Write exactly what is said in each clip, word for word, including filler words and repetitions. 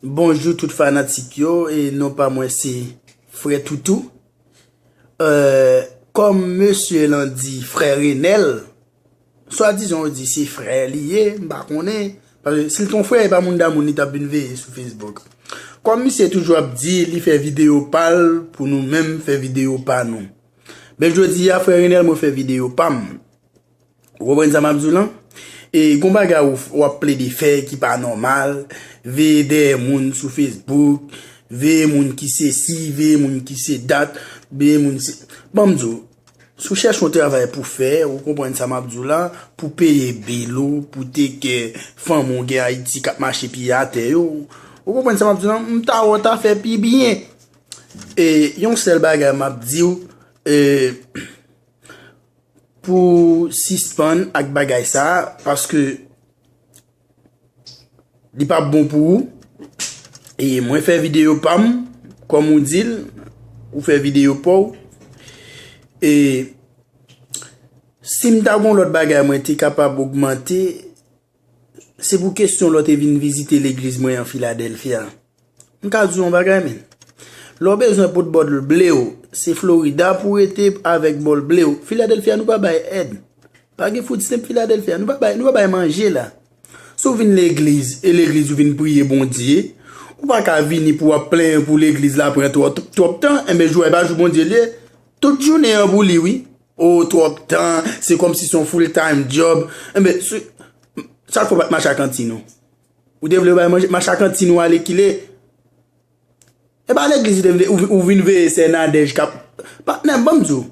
Bonjou tout fanatik yo, e non pa mwen se Frè Toutou. Euh, kòm mesye lan di Frè Renel, swadizan yo di se frè li ye, m pa konnen. Paske si l te yon frè, e pa moun da moun li t ap vin veye sou Facebook. Kòm misye toujou ap di li fè videyo pa l pou nou menm fè videyo pa nou. Men jodi a, Frè Renel, mwen fè videyo pa m. Ou konprann sa m ap di w lan? E gon bagay ou, w ap plede fè ki pa nòmal, veye dèyè moun sou Facebook, veye moun ki sesi, veye moun ki se dat, veye moun se. Ban m di w, si w chèche yon travay pou fè, ou konprann sa m ap di w la, pou peye bil ou, pou teke fanmi w gen Ayiti k ap mache pye atè yo, ou konprann sa m ap di w lan, m ta wè w ta fè pi byen. E yon sèl bagay m ap di w, e, pou sispann ak bagay sa, paske li p ap bon pou ou. E mwen fè videyo pa m, kòm ou di l, ou fè videyo pa w. E si m ta gon lòt bagay mwen te kapab ogmante, se pou kesyon lè w te vin vizite legliz mwen an Filadèlfya. M ka di w yon bagay, men. Lè w bezwen pot bòl ble w, se Florida pou w rete avèk bòl ble w. Filadèlfya, nou pa bay èd. Pa gen food stamp Filadèlfya. Nou pa bay, nou pa bay manje la. Si w vin legliz, e legliz ou vin priye Bondye, ou pa ka vini pou w ap plenyen pou legliz la pran twòp, twòp tan, enben, jou a e pa jou Bondye l ye. Tout jounen an pou li, wi. O, twòp tan, se kòmsi se yon full time job. Enben, si, sa k fè w pa t mache ak anti nou? Ou te vle bay manje, mache ak anti nou ale kile. E pa legliz ou te vle, ou, ou vin veye sè Nadèj k ap. Patnè m, ban m di w.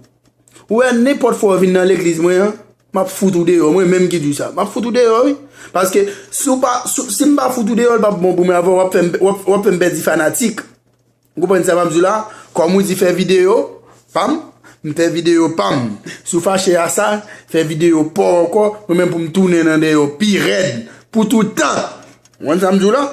Ou wè, nenpòt fwa w vin nan legliz mwen an, m ap fout ou deyò. Mwen menm ki di w sa. M ap fout ou deyò, wi. Paske si w pa, si, si m pa fout ou deyò, l p ap bon pou mwen avè w, w ap fè m, w ap, w ap fè m pèdi fanatik. Ou konprann sa m ap di w la? Kòm ou di fè videyo pa m, m fè videyo pa m. Si w fache a sa, fè videyo pa w ankò, mwen menm pou m tounen nan deyò pi rèd, pou tout tan. Ou konprann sa m di w la?